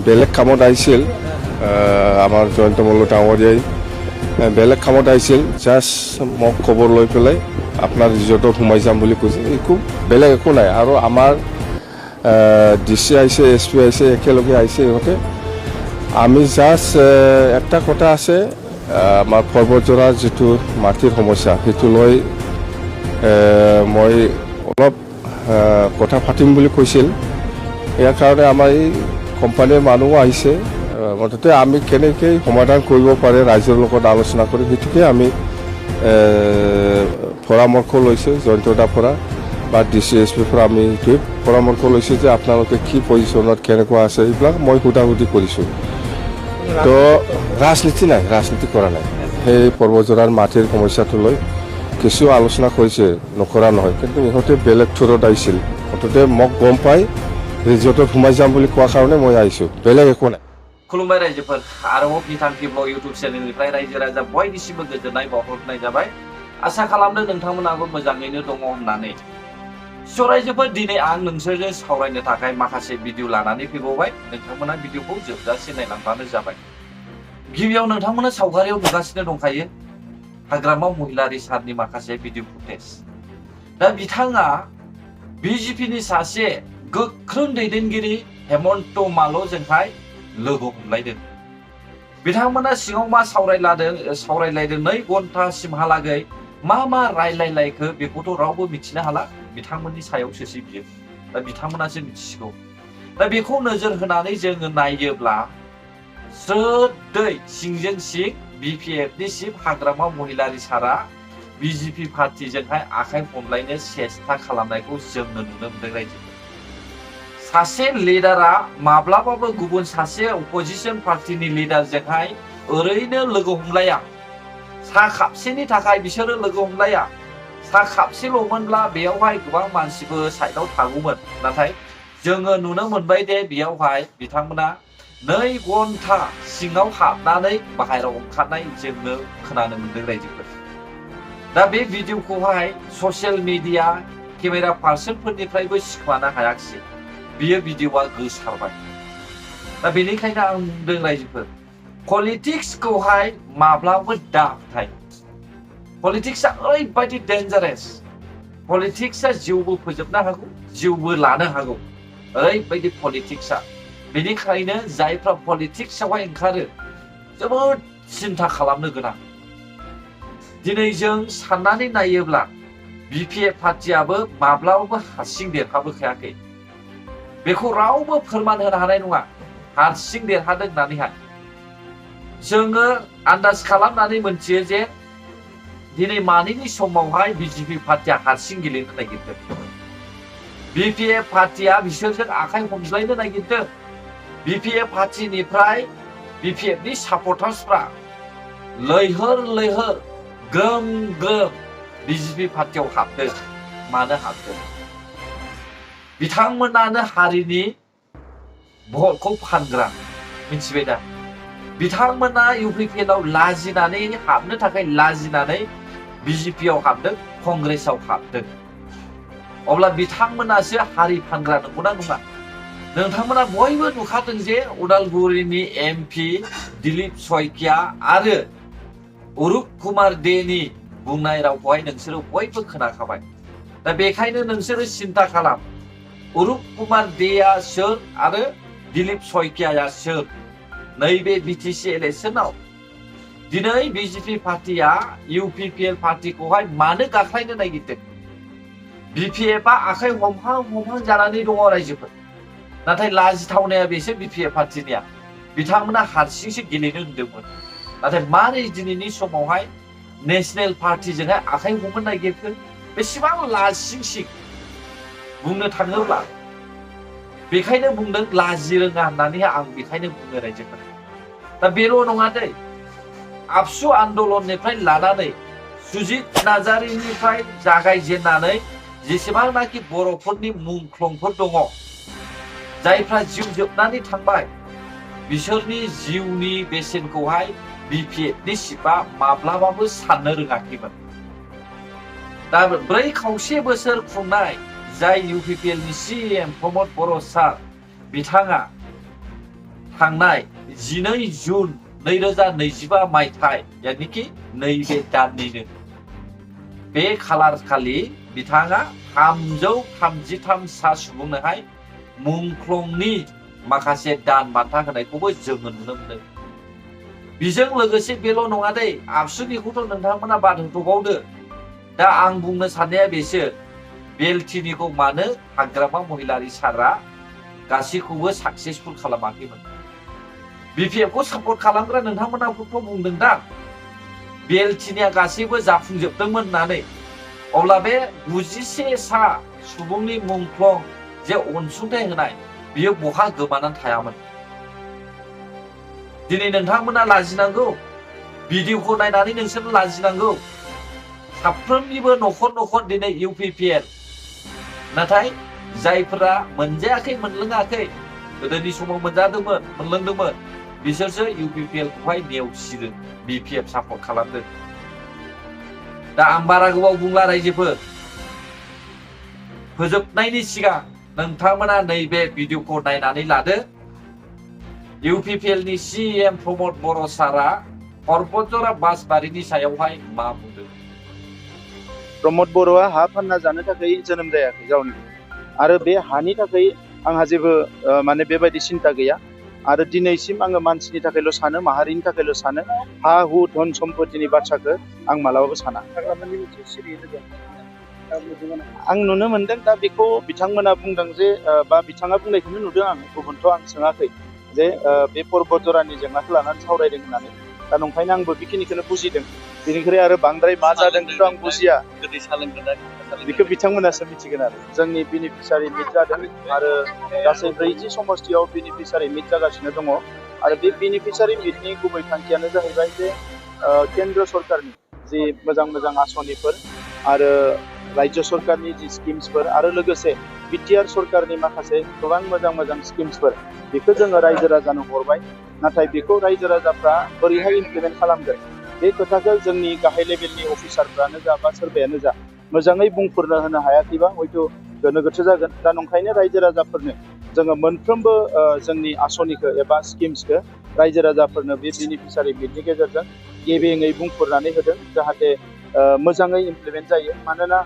বেলেগ কামত আহিছিল আমাৰ জয়ন্ত মল্ল ডাঙৰীয়াই বেলেগ কামত আহিছিল জাষ্ট মোক খবৰ লৈ পেলাই আপোনাৰ ৰিজৰ্টত সোমাই যাম বুলি কৈছে একো বেলেগ একো নাই আৰু আমাৰ DC আহিছে SP আহিছে একেলগে আহিছে ইহঁতে আমি জাষ্ট একটা কথা আছে আমাৰ পৰ্বতজোৰাৰ যিটো মাটিৰ সমস্যা সেইটো লৈ মই অলপ কথা পাতিম বুলি কৈছিল ইয়াৰ কাৰণে আমাৰ এই কোম্পানীৰ মানুহ আহিছে মুঠতে আমি কেনেকৈ সমাধান কৰিব পাৰে ৰাইজৰ লগত আলোচনা কৰি সেইটোকে আমি পৰামৰ্শ লৈছোঁ জয়ন্তদাৰ পৰা বা DC SP পৰা আমি সেইটোৱে পৰামৰ্শ লৈছোঁ যে আপোনালোকে কি পজিশ্যনত কেনেকুৱা আছে এইবিলাক মই সোধাসুধি কৰিছোঁ তো ৰাজনীতি কৰা নাই সেই পৰ্বতজোৰাৰ মাটিৰ সমস্যাটো লৈ কিছু আলোচনা কৰিছে নকৰা নহয় কিন্তু ইহঁতে বেলেগ থ্ৰুত আহিছিল মুঠতে মোক গম পাই ৰিজৰ্টত সোমাই যাম বুলি কোৱাৰ কাৰণে মই আহিছোঁ বেলেগ একো নাই खुलुमबाय रायजोफोर आरोबाव बिथांखि ब्लग इउट्युब चेनेलनिफ्राय रायजो राजा बयनिसिमबो गोजोननाय बावहरनाय जाबाय आसा खालामदों नोंथांमोनाबो मोजाङैनो दङ होननानै स' रायजोफोर दिनै आं नोंसोरजों सावरायनो थाखाय माखासे भिडिअ लानानै फैबावबाय नोंथांमोना भिडिअखौ जोबजासे नायलांबानो जाबाय गिबियाव नोंथांमोना सावगारियाव नुगासिनो दंखायो हाग्रामा महिलारि सारनि माखासे भिडिअ फुटेज दा बिथाङा BJPनि सासे गोख्रों दैदेनगिरि हेमन्त माल'जोंहाय लोगो हमलायदों बिथांमोना सिङाव मा सावरायलायदों 2 घन्टासिमहालागै मा रायलायलायखो बेखौथ' रावबो मिथिनो हाला बिथांमोननि सायावसोसै बियो दा बिथांमोनासो मिथिगौ दा बेखौ नोजोर होनानै जोङो नायोब्ला स्रोदै सिंजों सिं BPFनि चिफ हाग्रामा महिलारि सारा BJP पार्टिजोंहाय आखाइ हमलायनो सेस्था खालामनायखौ जोंनो नुनो मोनदों रायजो सासे लिडारा माब्लाबाबो गुबुन सासे अपोजिशन पार्टीनि लिडारजोंहाय ओरैनो लोगो हमलाया सा खापसेनि थाखाय बिसोरो लोगो हमलाया सा खापसेल'मोनब्ला बेयावहाय गोबां मानसिबो साइडआव थागौमोन नाथाय जोङो नुनो मोनबाय दे बेयावहाय बिथांमोना 2 घन्टा सिङाव हाबनानै बाहेरायाव ओंखारनाय जोंनो खोनानो मोनदों रायजोफोर दा बे भिडिअखौहाय ससियेल मिडिया केमेरा पार्सनफोरनिफ्रायबो सिखोमानो हायाखिसै बियो भिडिअआ गोसारबाय दा बेनिखायनो आं बुंदों रायजोफोर पलिटिक्सखौहाय माब्लाबो दा फोथाय पलिटिक्सआ ओरैबायदि डेन्जारेस पलिटिक्सआ जिउबो फोजोबनो हागौ जिउबो लानो हागौ ओरैबायदि पलिटिक्सआ बेनिखायनो जायफ्रा पलिटिक्सआवहाय ओंखारो जोबोद सिन्था खालामनो गोनां दिनै जों साननानै नायोब्ला BPF पार्टियाबो माब्लाबाबो हारसिं देरहाबोखायाखै बेखौ रावबो फोरमान होनो हानाय नङा हारसिं देरहादों होननानैहाय जोङो आन्दाज खालामनानै मोनथियो जे दिनै मानिनि समावहाय BJP पार्टिया हारसिं गेलेनो नागिरदों BPF पार्टिया बिसोरजों आखाइ हमज्लायनो नागिरदों BPF पार्टिनिफ्राय BPFनि सापर्टार्सफ्रा लैहोर ग्रोम BJP पार्टियाव हाबदों मानो हाबदों बिथांमोनानो हारिनि भटखौ फानग्रा मिथिबाय दा बिथांमोना UPPLआव लाजिनानै हाबनो थाखाय लाजिनानै BJPआव हाबदों कंग्रेसआव हाबदों अब्ला बिथांमोनासो हारि फानग्रा नंगौना नङा नोंथांमोना बयबो नुखादों जे उदालगुरिनि MP दिलीप शइकिया आरो अरुप कुमार देनि बुंनाय रावखौहाय नोंसोरो बयबो खोनाखाबाय दा बेखायनो नोंसोरो सिन्था खालाम अरुप कुमार देया सोर आरो दिलीप शइकियाया सोर नैबे BTC इलेक्शनाव दिनै BJP पार्टिया UPPL पार्टिखौहाय मानो गाख्लायनो नागिरदों BPFआ आखाइ हमहां जानानै दङ रायजोफोर नाथाय लाजिथावनाया बेसो BPF पार्टिनिया बिथांमोना हारसिंसो गेलेनो होनदोंमोन नाथाय मारै दिनैनि समावहाय नेशनेल पार्टिजोंहाय आखाइ हमनो नागिरखो बेसेबां लाजिंसिं बुंनो थाङोब्ला बेखायनो बुंदों लाजि रोङा होननानै आं बेखायनो बुङो रायजोफोर दा बेल' नङा दै आबसु आन्दलननिफ्राय लानानै सुजित नार्जारिनिफ्राय जागायजेननानै जेसेबांनाखि बर'फोरनि मुंख्लंफोर दङ जायफ्रा जिउ जोबनानै थांबाय बिसोरनि जिउनि बेसेनखौहाय BPFनि चिफआ माब्लाबाबो साननो रोङाखैमोन दा 4.5 बोसोर खुंनाय जाय UPPLनि CM प्रमद बर' सार बिथाङा थांनाय 12 जुन 2025 मायथाइ यानिखि नैबे दाननिनो बे खालार खालि बिथाङा 333 सा सुबुंनोहाय मुंख्लंनि माखासे दान बान्था होनायखौबो जोङो नुनो मोनदों। बेजों लोगोसे बेल' नङा दै, आबसुनिखौथ' नोंथांमोना बाद होथ'बावदो। दा आं बुंनो साननाया बेसो, बेलटिनिखौ मानो हाग्रामा महिलारि सारा गासैखौबो साक्सेसफुल खालामाखैमोन? बिपिएफखौ सापर्ट खालामग्रा नोंथांमोनाथ' बुंदों दा बेलटिनिया गासैबो जाफुंजोबदोंमोन होननानै। अब्ला बे 91 सा सुबुंनि मुंख्लं जे अनसुंथाइ होनाय बियो बहा गोमानानै थायामोन? दिनै नोंथांमोना लाजिनांगौ, भिडिअखौ नायनानै नोंसोर लाजिनांगौ। साफ्रोमनिबो न'खर न'खर दिनै इउपिपिएल, नाथाय जायफोरा मोनजायाखै मोनलोङाखै, गोदोनि समाव मोनजादोंमोन मोनलोंदोंमोन, बिसोरसो इउपिपिएलखौहाय नेवसिदों, बिपिएफ सापर्ट खालामदों। दा आं बारा गोबाव बुंला रायजोफोर, फोजोबनायनि सिगां नोंथांमोना नैबे भिडिअखौ नायनानै लादो। इउपिपिएलनि सिएम प्रमद बर' सारा पर्बतजरा बासबारिनि सायावहाय मा बुंदों? प्रमद बर'आ हा फानना जानो थाखाय जोनोम जायाखै गावनि, आरो बे हानि थाखाय आंहा जेबो माने बेबायदि सिन्ता गैया। आरो दिनैसिम आङो मानसिनि थाखायल' सानो, माहारिनि थाखायल' सानो, हा हु धन सम्पतिनि बाथ्राखौ आं मालाबाबो साना। आं नुनो मोनदों, दा बेखौ बिथांमोना बुंदों जे बा बिथाङा बुंनायखौनो नुदों आं, गुबुनथ' आं सोङाखै जे बे पर्बतजरानि जेंनाखौ लानानै सावरायदों होननानै। दा नंखायनो आंबो बेखिनिखौनो बुजिदों, बेनिख्रुइ आरो बांद्राय मा जादों बेखौ आं बुजिया, बेखौ बिथांमोनासो मिथिगोन। आरो जोंनि बेनिफिसारि मिट जादों, आरो गासै 40 समस्तियाव बेनिफिसारि मिट जागासिनो दङ। आरो बे बेनिफिसारि मिटनि गुबै थांखियानो जाहैबाय जे केन्द्र सरकारनि जि मोजां मोजां आसनिफोर आरो राज्य सरकारनि जि स्किम्सफोर आरो लोगोसे बिटिआर सरकारनि माखासे गोबां मोजां मोजां स्किम्सफोर, बेखौ जोङो रायजो राजानो हरबाय। नाथाय बेखौ रायजो राजाफ्रा बोरैहाय इमप्लिमेन्ट खालामगोन, बे खोथाखौ जोंनि गाहाय लेभेलनि अफिसारफ्रानो जा बा सोरबायानो जा मोजाङै बुंफोरनो होनो हायाखैबा हयथ' गोनो गोथो जागोन। दा नंखायनो रायजो राजाफोरनो जोङो मोनफ्रोमबो जोंनि आसनिखौ एबा स्किम्सखौ रायजो राजाफोरनो बे बेनिफिसारि मिटनि गेजेरजों गेबेङै बुंफोरनानै होदों, जाहाथे मोजाङै इमप्लिमेन्ट जायो। मानोना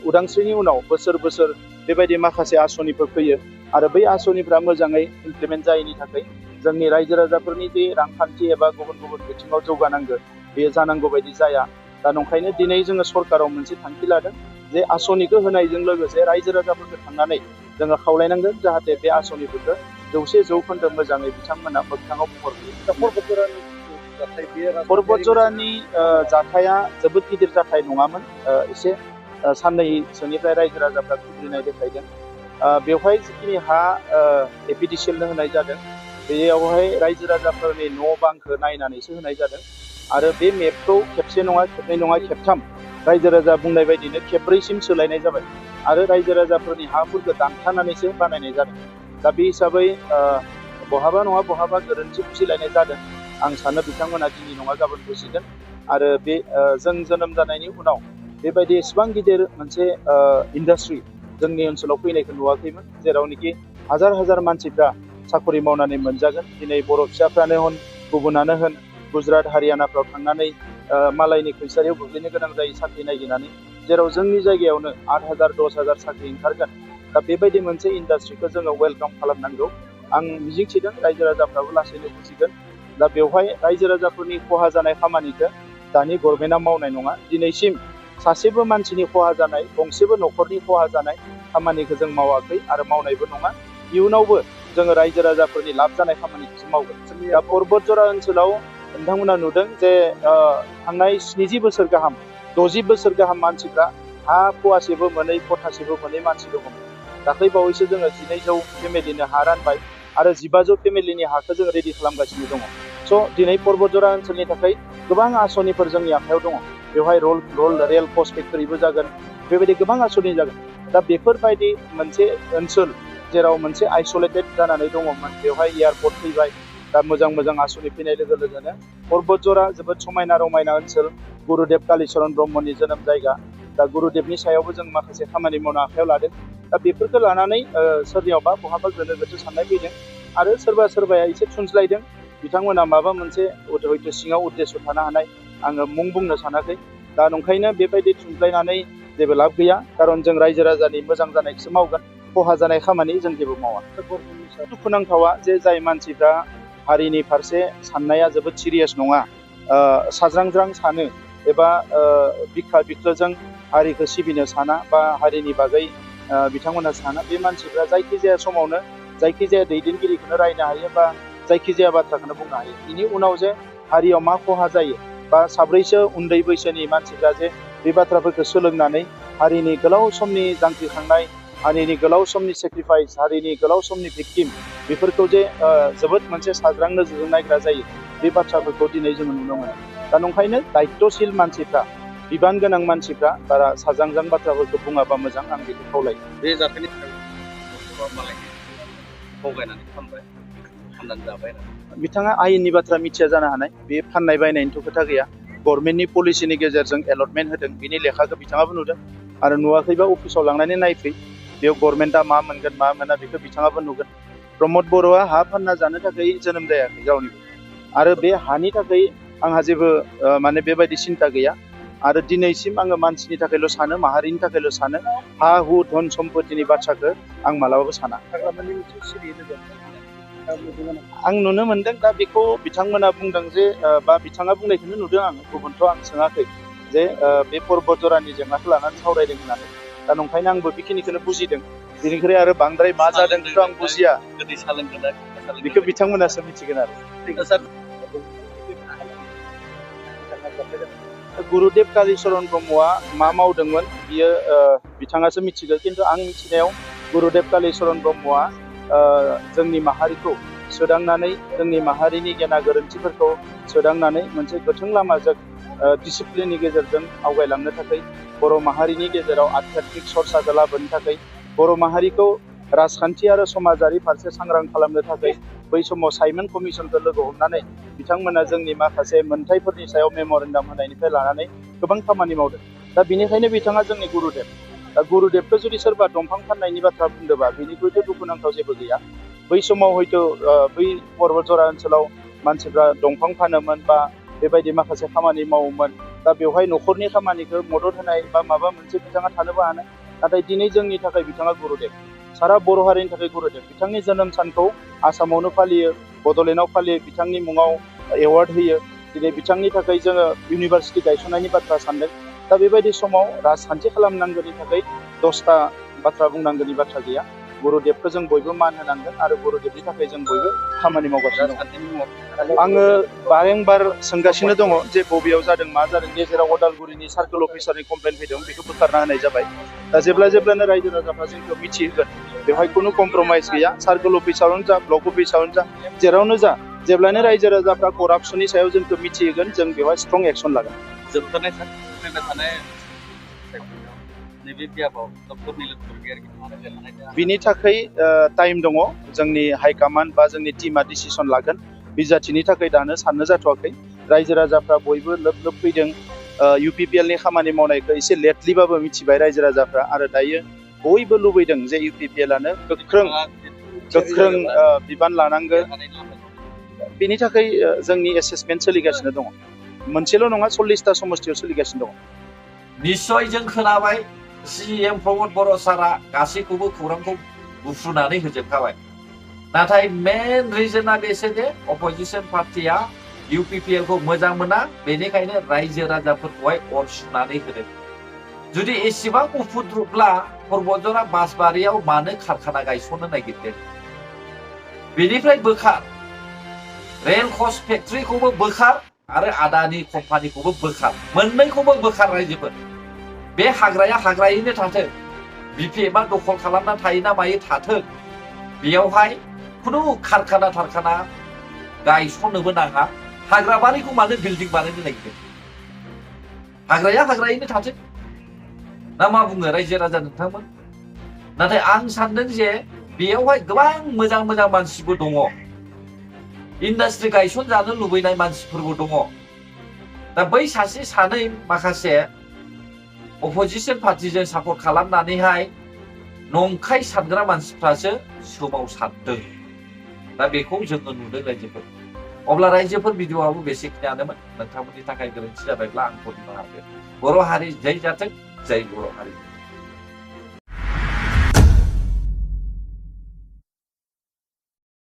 उदांस्रिनि उनाव बोसोर बोसोर बेबायदि माखासे आसनिफोर फैयो, आरो बै आसनिफ्रा मोजाङै इमप्लिमेन्ट जायैनि थाखाय जोंनि रायजो राजाफोरनि जे रांखान्थि एबा गुबुन गुबुन बिथिङाव जौगानांगौ बेयो जानांगौ बायदि जाया। दा नंखायनो दिनै जोङो सरकाराव मोनसे थांखि लादों जे आसनिखौ होनायजों लोगोसे रायजो राजाफोरखौ थांनानै जोङो खावलायनांगोन जाहाथे बे आसनिफोरखौ 100% मोजाङै बिथांमोना मोगथाङाव महर होयो। पर्बतजरानि जाथाया जोबोद गिदिर जाथाय नङामोन, एसे साननैसोनिफ्राय रायजो राजाफ्रा खुद्रिनाय देखायदों। बेवहाय जिखिनि हा एपिडिसिएलनो होनाय जादों, बेयावहाय रायजो राजाफोरनि न' बांखौ नायनानैसो होनाय जादों। आरो बे मेपखौ खेबसे नङा, खेबनै नङा, खेबथाम रायजो राजा बुंनाय बायदिनो खेब्रैसिम सोलायनाय जाबाय, आरो रायजो राजाफोरनि हाफोरखौ दानखानानैसो बानायनाय जादों। दा बे हिसाबै बहाबा नङा बहाबा गोरोन्थि बुजिलायनाय जादों। आं सानो बिथांमोना दिनै नङा गाबोन बुजिगोन। आरो बे जों जोनोम जानायनि उनाव बेबायदि एसेबां गिदिर मोनसे इन्डास्ट्रि जोंनि ओनसोलाव फैनायखौ नुवाखैमोन, जेरावनोखि हाजार हाजार मानसिफ्रा साखरि मावनानै मोनजागोन। दिनै बर' फिसाफ्रानो होन, गुबुनानो होन, गुजरात हारियानाफ्राव थांनानै मालायनि खैसारियाव गोग्लैनो गोनां जायो साख्रि नागिरनानै, जेराव जोंनि जायगायावनो 8,000 10,000 साख्रि ओंखारगोन। दा बेबायदि मोनसे इन्डास्ट्रिखौ जोङो वेलकाम खालामनांगौ। आं मिजिंथिदों रायजो राजाफ्राबो लासैनो बुजिगोन। दा बेवहाय रायजो राजाफोरनि खहा जानाय खामानिखौ दानि गभर्नमेन्टआ मावनाय नङा। दिनैसिम सासेबो मानसिनि खहा जानाय, गंसेबो न'खरनि खहा जानाय खामानिखौ जों मावाखै आरो मावनायबो नङा। इयुनावबो जोङो रायजो राजाफोरनि लाब जानाय खामानिखौसो मावगोन। दा पर्बतजरा ओनसोलाव नोंथांमोना नुदों जे थांनाय 70 बोसोर गाहाम, 60 बोसोर गाहाम मानसिफ्रा हा फवासेबो मोनै, खथासेबो मोनै मानसि दङमोन। दाख्लै बावैसो जोङो 1200 फेमिलिनो हा रानबाय, आरो 1500 फेमिलिनि हाखौ जोङो रेडि खालामगासिनो दङ। स' दिनै पर्बतजरा ओनसोलनि थाखाय गोबां आसनिफोर जोंनि आखायाव दङ। बेवहाय रेल पस्ट फेक्टरिबो जागोन, बेबायदि गोबां आसनि जागोन। दा बेफोरबायदि मोनसे ओनसोल जेराव मोनसे आइसोलेटेड जानानै दङमोन, बेवहाय एयारपर्ट फैबाय। दा मोजां मोजां आसनि फैनाय लोगो लोगोनो पर्बतजरा जोबोद समायना रमायना ओनसोल, गुरुदेब कालिचरन ब्रह्मनि जोनोम जायगा। दा गुरुदेबनि सायावबो जों माखासे खामानि मावनो आखायाव लादों। दा बेफोरखौ लानानै सोरनियावबा बहाबा गोनो गोथो साननाय फैदों। आरो सोरबा सोरबाया एसे थुनज्लायदों बिथांमोना माबा मोनसे हयथ' सिङाव उद्देश्य थानो हानाय आङो मुं बुंनो सानाखै दा नंखायनो बेबायदि थुनज्लायनानै जेबो लाब गैया खारन जों रायजो राजानि मोजां जानायखौसो मावगोन खहा जानाय खामानि जों जेबो मावा दुखुनांथावा जे जाय मानसिफ्रा हारिनि फारसे साननाया जोबोद सिरियास नङा साज्रांज्रां सानो एबा बिखा बिख्लोजों हारिखौ सिबिनो साना बा हारिनि बागै बिथांमोना साना बे मानसिफ्रा जायखिजाया समावनो जायखिजाया दैदेनगिरिखौनो रायनो हायो बा जायखिजाया बाथ्राखौनो बुंनो हायो बिनि उनाव जे हारियाव मा खहा जायो बा साब्रैसो उन्दै बैसोनि मानसिफ्रा जे बे बाथ्राफोरखौ सोलोंनानै हारिनि गोलाव समनि जांख्रिखांनाय हारिनि गोलाव समनि सेक्रिफाइस हारिनि गोलाव समनि भिक्टिम बेफोरखौ जे जोबोद मोनसे साज्रां नोजोरजों नायग्रा जायो बे बाथ्राफोरखौ दिनै जोङो नुनो मोनो दा नंखायनो दायित्वशील मानसिफ्रा बिबान गोनां मानसिफ्रा बारा साज्रांज्रां बाथ्राफोरखौ बुङाबा मोजां आं बेखौ खावलायो बे जाथायनि थाखाय थगायनानै फानबाय फाननानै जाबाय बिथाङा आयेननि बाथ्रा मिथिया जानो हानाय बे फाननाय बायनायनिथ' खोथा गैया गभर्नमेन्टनि पलिसिनि गेजेरजों एलटमेन्ट होदों बिनि लेखाखौ बिथाङाबो नुदों आरो नुवाखैबा अफिसाव लांनानै नायफै बेयाव गभर्नमेन्टआ मा मोनगोन मा मोना बेखौ बिथाङाबो नुगोन प्रमद बर'आ हा फानना जानो थाखाय जोनोम जायाखै रावनिबो आरो बे हानि थाखाय आंहा जेबो माने बेबायदि सिन्था गैया आरो दिनैसिम आङो मानसिनि थाखायल' सानो माहारिनि थाखायल' सानो हा हु धन सम्पतिनि बाथ्राखौ आं मालाबाबो साना आं नुनो मोनदों दा बेखौ बिथांमोना बुंदों जे बा बिथाङा बुंनायखौनो नुदों आङो गुबुनथ' आं सोङाखै जे बे पर्बत जरानि जेंनाखौ लानानै सावरायदों होननानै दा नंखायनो आंबो बेखिनिखौनो बुजिदों बेनिख्रुइ आरो बांद्राय मा जादोंथ' आं बुजिया बेखौ बिथांमोनासो मिथिगोन आरो गुरुदेब कालिचरन ब्रह्मआ मा मावदोंमोन बियो बिथाङासो मिथिगौ खिन्थु आं मिथिनायाव गुरुदेब कालिचरन ब्रह्मआ जोंनि माहारिखौ सोदांनानै जोंनि माहारिनि गेना गोरोन्थिफोरखौ सोदांनानै मोनसे गोथों लामाजों डिसिप्लिननि गेजेरजों आवगायलांनो थाखाय बर' माहारिनि गेजेराव आध्यात्मिक सरसाखौ लाबोनो थाखाय बर' माहारिखौ राजखान्थि आरो समाजारि फारसे सांग्रां खालामनो थाखाय बै समाव साइमन कमिसनखौ लोगो हमनानै बिथांमोना जोंनि माखासे मोनथायफोरनि सायाव मेम'रेन्डाम होनायनिफ्राय लानानै गोबां खामानि मावदों दा बेनिखायनो बिथाङा जोंनि गुरुदेब दा गुरुदेबखौ जुदि सोरबा दंफां फाननायनि बाथ्रा बुंदोंबा बेनिख्रुइथ' दुखुनांथाव जेबो गैया बै समाव हयथ' बै पर्बत जरा ओनसोलाव मानसिफ्रा दंफां फानोमोन बा बेबायदि माखासे खामानि मावोमोन दा बेवहाय न'खरनि खामानिखौ मदद होनाय बा माबा मोनसे बिथाङा थानोबो हानाय नाथाय दिनै जोंनि थाखाय बिथाङा गुरुदेब सारा बर' हारिनि थाखाय गुरुदेब बिथांनि जोनोम सानखौ आसामावनो फालियो बड'लेण्डआव फालियो बिथांनि मुङाव एवार्ड होयो दिनै बिथांनि थाखाय जोङो इउनिभार्सिटि गायसननायनि बाथ्रा सानदों दा बेबायदि समाव राजखान्थि खालामनांगौनि थाखाय 10ता बाथ्रा बुंनांगौनि बाथ्रा गैया गुरुदेबखौ जों बयबो मान होनांगोन आरो गुरुदेबनि थाखाय जों बयबो खामानि मावगासिनो दं आङो बारेंबार सोंगासिनो दङ जे बबेयाव जादों मा जादों गेजेराव अदालगुरिनि सार्कोल अफिसारनि कमप्लेन फैदों बेखौ बोखारना होनाय जाबाय दा जेब्लानो रायजो राजाफ्रा जोंखौ मिथिहोगोन बेवहाय खुनु कमप्रमाइज गैया सार्कोल अफिसावनो जा ब्लक अफिसावनो जा जेरावनो जा जेब्लानो रायजो राजाफ्रा करापसननि सायाव जोंखौ मिथिहोगोन जों बेवहाय स्ट्रं एक्सन लागोन जोबथारनाय थानाय बिनि थाखाय टाइम दङ जोंनि हाइकमान्ड बा जोंनि टिमा डिसिसन लागोन बिजाथिनि थाखाय दानो साननो जाथ'वाखै रायजो राजाफ्रा बयबो लोब लोब फैदों UPPLनि खामानि मावनायखौ एसे लेटलिबाबो मिथिबाय रायजो राजाफ्रा आरो दायो बयबो लुबैदों जे UPPLआनो गोख्रों बिबान लानांगौ बेनि थाखाय जोंनि एसेसमेन्ट सोलिगासिनो दङ मोनसेल' नङा 40ता समस्थियाव सोलिगासिनो दङ निश्चय जों खोनाबाय CM प्रमद बर' सारा गासैखौबो खौरांखौ बुफ्रुनानै होजोबखाबाय नाथाय मेन रिजना बेसो जे अपोजिसन पार्टिया UPPL खौ मोजां मोना बेनिखायनो रायजो राजाफोरखौहाय अर सुनानै होदों जुदि एसेबां उफुद्रुब्ला पर्बतजरा बासबारियाव मानो कारखाना गायसननो नागिरदों बेनिफ्राय बोखार रेल कच फेक्ट्रिखौबो बोखार आरो आदानि कम्पानिखौबो बोखार मोननैखौबो बोखार रायजोफोर बे हाग्राया हाग्रायैनो थाथों BPMआ दखल खालामना थायोना मायो थाथों बेयावहाय खुनु कारखाना थारखाना गायसननोबो नाङा हाग्राबारिखौ मानो बिल्डिं बानायनो नागिरदों हाग्राया हाग्रायैनो थाथों ना मा बुङो रायजो राजा नोंथांमोन नाथाय आं सानदों जे बेयावहाय गोबां मोजां मोजां मानसिबो दङ इन्डास्ट्रि गायसन जानो लुबैनाय मानसिफोरबो दङ दा बै सासे सानै माखासे अपोजिसन पार्टिजों सापर्ट खालामनानैहाय नंखाय सानग्रा मानसिफ्रासो सोमावसारदों दा बेखौ जोङो नुदों रायजोफोर अब्ला रायजोफोर भिडिअआबो बेसेखिनियानोमोन नोंथांमोननि थाखाय गोरोन्थि जाबायब्ला आंखौ निमाहा हो बर' हारि जै जाथों जै बर' हारि